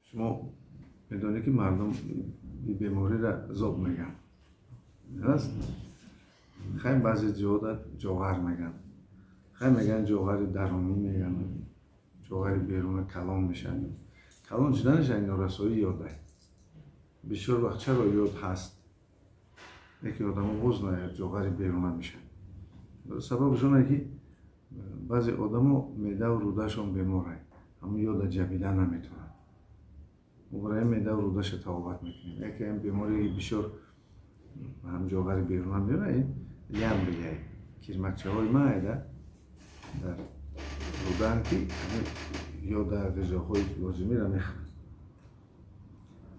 Шумо медонед, ки мардум бемориро зоб мегӯянд, раст? Хай, баъзе ҷода ҷоғар мегӯянд. Хай, мегӯянд, ҷоғари дарунӣ мегӯянд, ҷоғари беруна калон мешавад. Калон шуданаш як норасоии йода. Бисёр вақт чаро йод ҳаст, яке одамо боз ҷоғари беруна мешавад? Сабабаш оне, ки баъзе одамо меъдаву рӯдашон беморанд, ҳамун йода ҷабида наметавонад. Мо барои меъдаву рӯдаша табобат мекунем. Яке ҳам беморие, ки бисёр ҳам ҷоғари беруна меорад, ин лямблия, кирмакчаҳои майда дар рӯдаанд, ки йода, ғизоҳои лозимиро мехӯранд.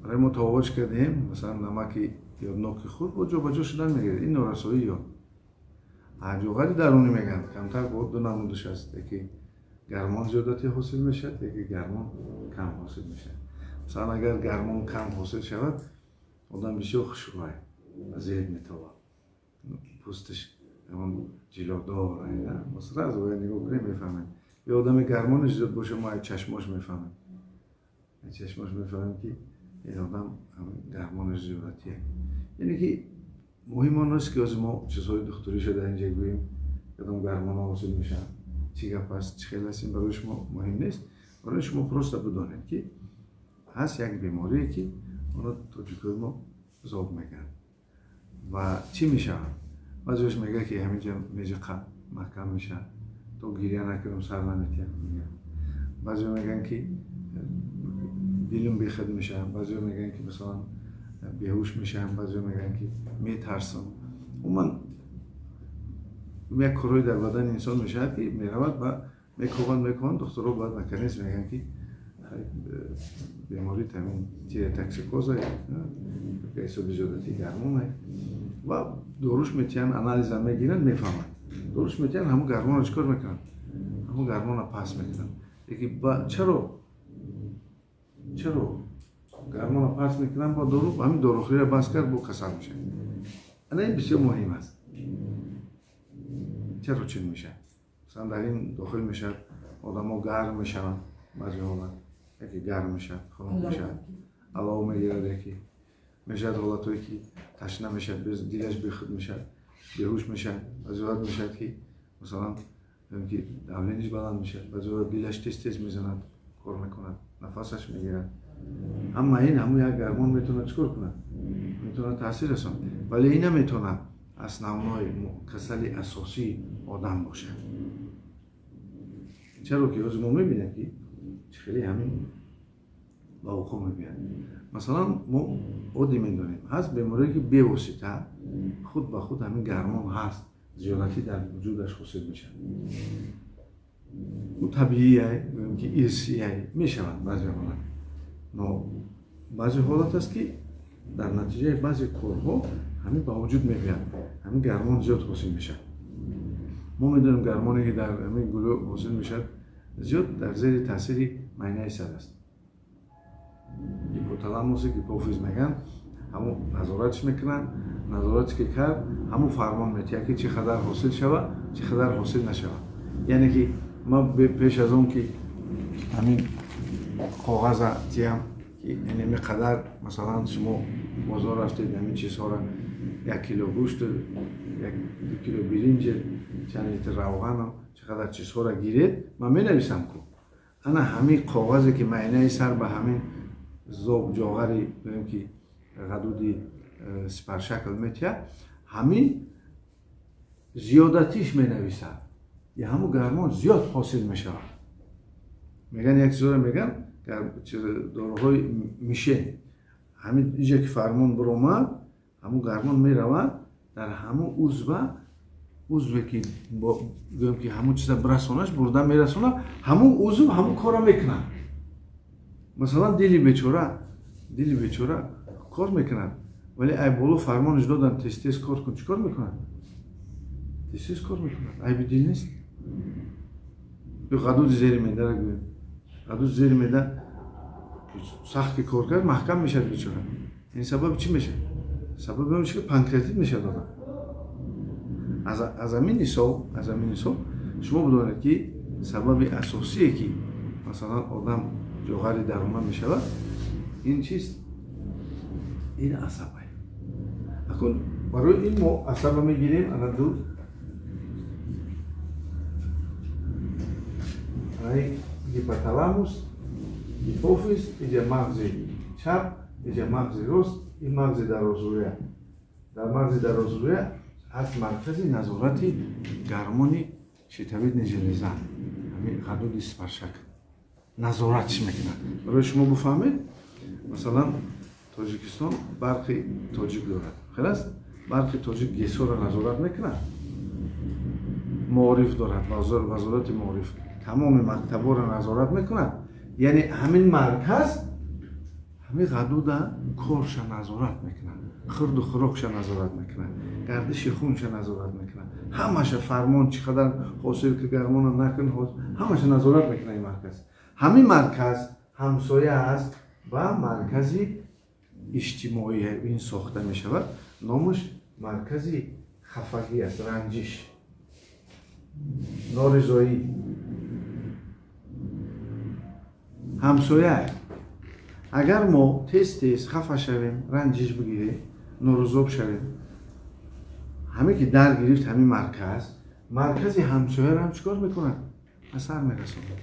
Барои мо табобатш кардем, масалан, намаки йодноки хурд, бо ҷобаҷо шудан мегирад. Ин норасоии йод. Ҷоғари дарунӣ мегӯянд, камтар бо ду намудаш аст: яке гармон зиёдатӣ ҳосил мешавад, яке гармон кам ҳосил мешавад. Масалан, агар гармон кам ҳосил шавад, одам бисёр хушрӯй, зеҳн метобад, пӯсташ ҳамон ҷилодор. Мо сразу бояд нигоҳ кунем, мефаҳмем. Ё одами гармонаш зиёд боша, мо чашмош мефаҳмем, чашмош мефаҳмем, ки ин одам гармонаш зиёдатие. Яъне ки муҳим он нест, ки ҳозир мо чизҳои духтуриша дар инҷа гӯем, кадом гармонҳо ҳосил мешаванд, чӣ гап аст, чӣ хел аст, ин барои шумо муҳим нест. Барои шумо просто бидонед, ки ҳаст як беморие, ки онро тоҷикои мо зоб мегӯянд. Ва чӣ мешавад? Баъзеаш мегӯяд, ки ҳаминҷа межиқа, маҳкам мешавад, то гиря накунам, сар наметиҳам. Баъзео мегӯянд, ки дилум бехуд мешавад, баъзео мегӯянд, ки масалан, беҳуш мешавам, баъзео мегӯянд, ки метарсам. Умуман, як корҳое дар бадани инсон мешавад, ки меравад ба мекобанд, мекобанд духтуро, баъд наконец мегӯянд, ки бемории ҳамин тиреотоксикоза, ҳисоби зиёдатии гармоне, ва доруш метиҳанд, анализам мегиранд, мефаҳманд, доруш метиҳанд. Ҳамун гармонро чӣ кор мекунанд? Ҳамун гармонро паст мекунанд. Лекин чаро гармонро паст мекунанд бо дору, ҳамин дорухӯриро бас кард, бо касал мешавад? Ана ин бисёр муҳим аст, чаро чун мешавад. Масалан, дар ин дохил мешавад, одамо гарм мешаванд, баъзе ҳолат яке гарм мешавад, хунук мешавад, алов мегирад, яке мешавад ҳолатҳое, ки ташна мешавад, дилаш бехуд мешавад, беҳуш мешавад. Баъзе ҳолат мешавад, ки масалан, ки давление ш баланд мешавад, баъзе ҳолат дилаш тез тез мезанад, кор мекунад, нафасаш мегирад. Ҳама ин ҳамун як гармон метавонад чӣ кор кунад? Метавонад таъсир расонад, вале ин наметавонад основной касали асосии одам бошад. Чаро ки ҳозир мо мебинем, ки чӣ хеле ҳамин ба вуқӯъ мебиёяд. Масалан, мо оддӣ медонем, ҳаст беморие, ки бевосита худ ба худ ҳамин гармон ҳаст, зиёдатӣ дар вуҷудаш ҳосил мешавад. Ӯ табиия, гӯем, ки ирсия мешавад баъзе ҳолат. Но баъзе ҳолат аст, ки дар натиҷаи баъзе корҳо ҳамин ба вуҷуд мебиёяд, ҳамин гармон зиёд ҳосил мешавад. Мо медонем, гармоне, ки дар ҳамин гулӯ ҳосил мешавад зиёд, дар зери таъсири майнаи сар аст, гипоталамуси гипофиз мегӯянд. Ҳамун назоратш мекунанд. Назоратш ки кард, ҳамун фармон метиҳад, ки чӣ қадар ҳосил шавад, чӣ қадар ҳосил нашавад. Яъне ки ман пеш аз он ки ҳамин коғаза тиям, ки инами қадар, масалан, шумо бозор рафтед, ҳамин чизҳоро, 1 кило гӯшту як 2 кило биринҷ, чанд литр равғану чӣ қадар чизҳоро гиред, ман менависам ку. Ана ҳамин коғазе, ки майнаи сар ба ҳамин зоб, ҷоғари, гӯем, ки ғадуди сипаршакл метиҳад, ҳамин зиёдатиш менависад, я ҳамун гармон зиёд ҳосил мешавад. Мегӯянд, як чизоро мегӯянд, доруҳои мишень. Ҳамин иҷа ки фармон биромад, ҳамун гармон меравад дар ҳамун узва, узве ки, гӯем, ки ҳамун чиза бирасонаш, бурда мерасонад, ҳамун узв ҳамун корро мекунад. Масалан, дили бечора кор мекунад, вале ай боло фармонаш додан: тез тез кор кун. Чӣ кор мекунад? Тез тез кор мекунад. Айби дил нест. Ғадуди зери меъдара гӯем, ғадуди зери меъда сахт ки кор кард, маҳкам мешавад бечора. Ин сабаби чӣ мешавад? Сабаби он мешавад, ки панкреатит мешавад одам. Аз ҳамин ҳисоб шумо бидонед, ки сабаби асосие, ки масалан, одам ҷоғари даруна мешавад. Ин чист? Ин асаб. Акун барои ин мо асаба мегирем, ана ду ана гипоталамус, гипофиз, иҷа мағзи чап, иҷа мағзи рост, ин мағзи дарозрӯя. Дар мағзи дарозрӯя ҳаст маркази назорати гармони щитовидный железа, ҳамин ғадуди сипаршакл назоратш мекунад. Барои шумо бифаҳмед, масалан, Тоҷикистон барқи тоҷик дорад. Хел аст? Барқи тоҷик ГЭСҳоро назорат мекунад. Маориф дорад, вазорати маориф тамоми мактабҳоро назорат мекунад. Яъне ҳамин марказ ҳамин ғадуда корша назорат мекунад, хурду хӯрокша назорат мекунад, гардиши хунша назорат мекунад, ҳамаша фармон чӣ қадар ҳосил ки гармона накун, ҳамаша назорат мекунад ин марказ. Ҳамин марказ ҳамсоя аст ба маркази иҷтимоӣ, ин сохта мешавад, номаш маркази хафагӣ аст, ранҷиш, норизоӣ. Ҳамсоя. Агар мо тез-тез хафа шавем, ранҷиш бигирем, норизоб шавем, ҳаме ки дар гирифт ҳамин марказ, маркази ҳамсояро ҳам чӣ кор мекунад? Асар мерасонад.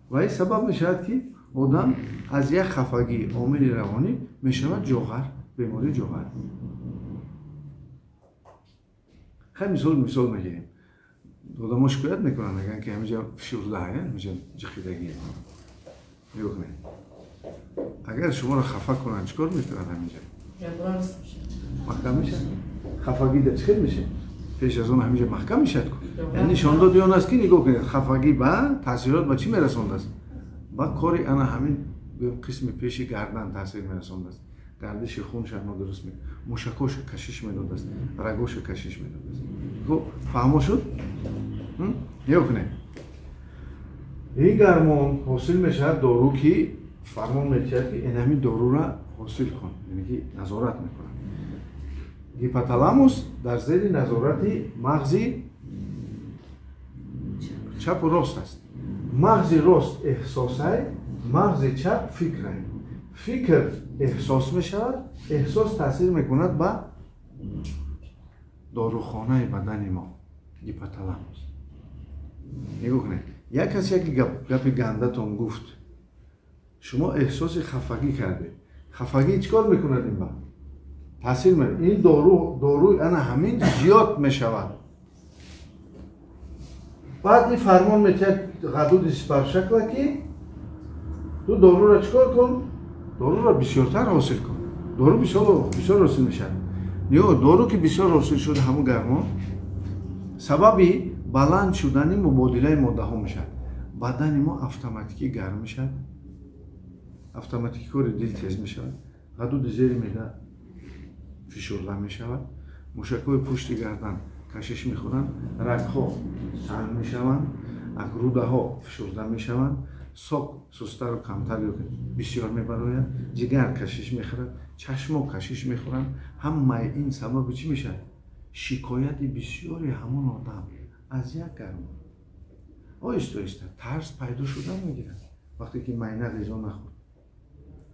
Ва ин сабаб мешавад, ки одам аз як хафагӣ, омили равонӣ мешавад ҷоғар, бемории ҷоғар. Хай мисол мегирем. Одамо шикоят мекунанд, мегӯянд ки ҳаминҷа фишурда, ҳаминҷа ҷиқидагӣ. Нигоҳ кунед. Агар шуморо хафа кунанд, чӣ кор мекунанд ҳаминҷа? Маҳкам мешавад. Хафагӣ дар чӣ хел мешавад? Пеш аз он ҳаминҷа маҳкам мешавад. Яъне нишондоди он аст, ки нигоҳ кунед, хафагӣ ба таъсирот ба чӣ мерасондааст? Ба кори ана ҳамин қисми пеши гардан таъсир мерасондааст. Гардиши хунша нодуруст мекунад, мушакҳоша кашиш медодааст, рагоша кашиш медодааст. Фаҳмо шуд? Нигоҳ кунед. Ин гармон ҳосил мешавад дору, ки фармон метиҳад, ки ин ҳамин дорура ҳосил кун, яъне ки назорат мекунад. Гипоталамус дар зери назорати мағзи чапу рост аст. Мағзи рост эҳсосай, мағзи чап фикрай. Фикр эҳсос мешавад, эҳсос таъсир мекунад ба дорухонаи бадани мо, гипоталамус. Нигоҳ кунед, як кас яке гапи гандатон гуфт, шумо эҳсоси хафагӣ кардед. Хафагӣ чӣ кор мекунад ин ба? Таъсир мекунад. Ин доруи ана ҳамин зиёд мешавад. Баъд ин фармон метиҳад ғадуди сипаршакла, ки ту доруро чӣ кор кун? Доруро бисёртар ҳосил кун. Дору бисёр ҳосил мешавад. Нигоҳ, дору ки бисёр ҳосил шуд, ҳамун гармон сабаби баланд шудани мубодилаи моддаҳо мешавад. Бадани мо автоматикӣ гарм мешавад, автоматикӣ кори дил тез мешавад, ғадуди зери меъда фишурда мешавад, мушакҳои пушти гардан кашиш мехӯранд, рагҳо танг мешаванд, рӯдаҳо фишурда мешаванд, сок сустару камтар ё бисёр мебарояд, ҷигар кашиш мехӯрад, чашмо кашиш мехӯранд. Ҳамаи ин сабаби чӣ мешавад? Шикояти бисёри ҳамон одам аз як гармон. Оҳиста оҳиста тарс пайдо шудан мегирад, вақте ки майна ғизо нахӯрд,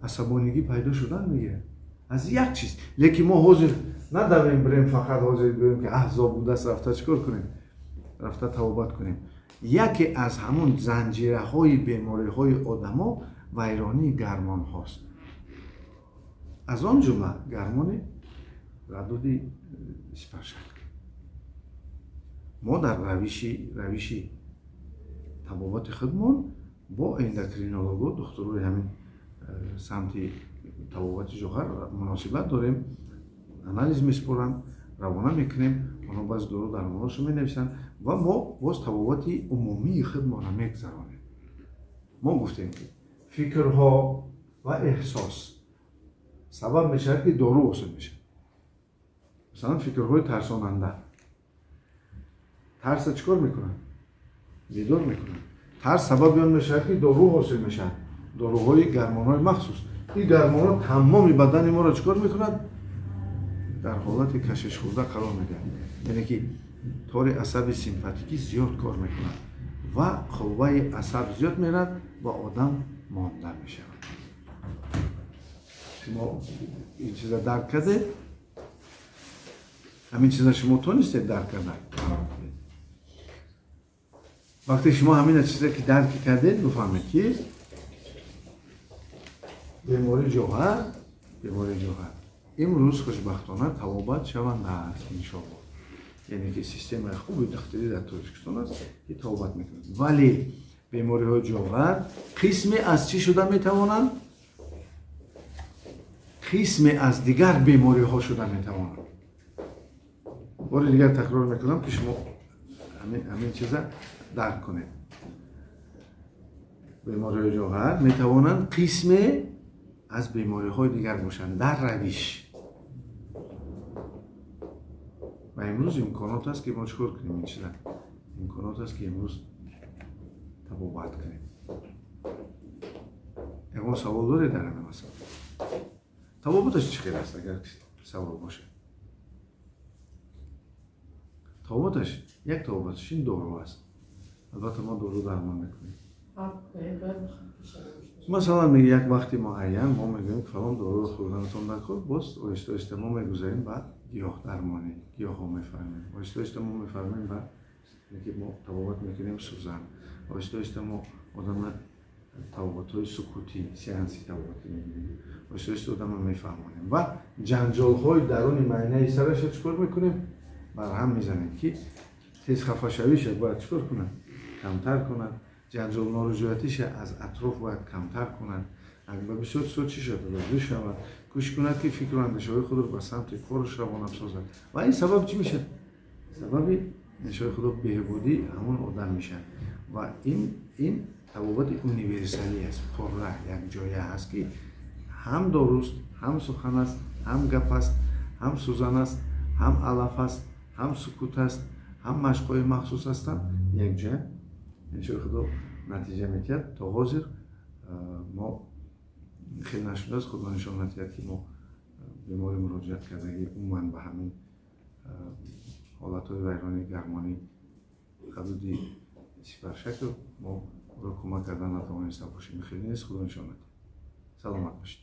асабонигӣ пайдо шудан мегирад аз як чиз. Лекин мо ҳозир надавем бирем, фақат ҳозир гӯем, ки аҳзоб будааст, рафта чӣ кор кунем? Рафта тавобат кунем. Яке аз ҳамон занҷираҳои бемориҳои одамо вайронии гармонҳост. Аз он ҷумла гармони ғадуди сипаршакл. Мо дар равиши табобати худмон бо эндокринологҳо, духтурои ҳамин самти табобати ҷоғар муносибат дорем, анализ месупоранд, равона мекунем, онҳо баъзе дору дармонҳошо менависанд ва мо боз табобати умумии худмонро мегузаронем. Мо гуфтем, ки фикрҳо ва эҳсос сабаб мешавад, ки дору ҳосил мешавад. Масалан, фикрҳои тарсонанда тарса чӣ кор мекунад? Бедор мекунад. Тарс сабаби он мешавад, ки дору ҳосил мешавад, доруҳои гармонҳои махсус. Ин гармонҳо тамоми бадани моро чӣ кор мекунад? Дар ҳолати кашишхӯрда қарор медиҳад. Яъне ки тори асаби симпатикӣ зиёд кор мекунад ва қувваи асаб зиёд мерад ва одам монда мешавад. Шумо ин чиза дарк кардед? Ҳамин чиза шумо тонистед дарк кардан? Вақте шумо ҳамин чиза ки дарк кардед, бифаҳмед ки бемории ҷоҳар, бемории ҷоҳар имрӯз хушбахтона табобат шаванда аст, иншоалло. Яъне ки системаи хуби духтурӣ дар Тоҷикистон аст ки табобат мекунад. Вале бемориҳои ҷоҳар қисме аз чӣ шуда метавонанд? Қисме аз дигар бемориҳо шуда метавонанд. Бори дигар такрор мекунам ки шумо ҳамин чиза дарк кунед. Бемориҳои ҷоҳар метавонанд қисме аз бемориҳои дигар бошанд дар равиш. Ва имрӯз имконот аст ки мо чӣ кор кунем ин чиза? Имконот аст ки имрӯз табобат кунем. Ягон савол доред дар ҳамин масъала? Табобаташ чӣ хел аст, агар савол бошад? Табобаташ, як табобаташ ин дору аст. Албатта мо дору дармон мекунем. Масалан, як вақти муайян мо мегӯем ки фалон доруро хӯрданатон даркор, боз оҳиста оҳиста мо мегузарем ба гиёҳдармонӣ, гиёҳҳо мефармем. Оҳиста оҳиста мо мефармем ба ки мо табобат мекунем сӯзан. Оҳиста оҳиста мо одама табобатҳои сукутӣ, сеанси табобатӣ мегирем. Оҳиста оҳиста одама мефаҳмонем ва ҷанҷолҳои даруни майнаи сараша чӣ кор мекунем? Барҳам мезанем ки тез хафашавиша бояд чӣ кор кунад? Камтар кунад. Ҷанҷол норизоятиша аз атроф бояд камтар кунад. Ба бисёр чизҳо чӣ шавад? Розӣ шавад, кӯшиш кунад ки фикру андешаҳои худро ба самти кораш равона созад. Ва ин сабаб чӣ мешавад? Сабаби андешаҳои худо беҳбудӣ ҳамон одам мешавад. Ва ин табобати универсалӣ аст, пурра якҷоя аст ки ҳам доруст, ҳам сухан аст, ҳам гап аст, ҳам сӯзан аст, ҳам алаф аст, ҳам сукут аст, ҳам машқҳои махсус ҳастанд. Якҷоя иншоалло худо натиҷа медиҳад. То ҳозир мо хеле нашудааст, худо нишон надиҳад ки мо бемори муроҷиат кардагӣ умуман ба ҳамин ҳолатҳои вайронии гармонӣ ҳудуди сипаршакл мо ӯро кӯмак кардан натавониста бошем. Хеле нест, худо нишон надиҳад. Саломат бошед.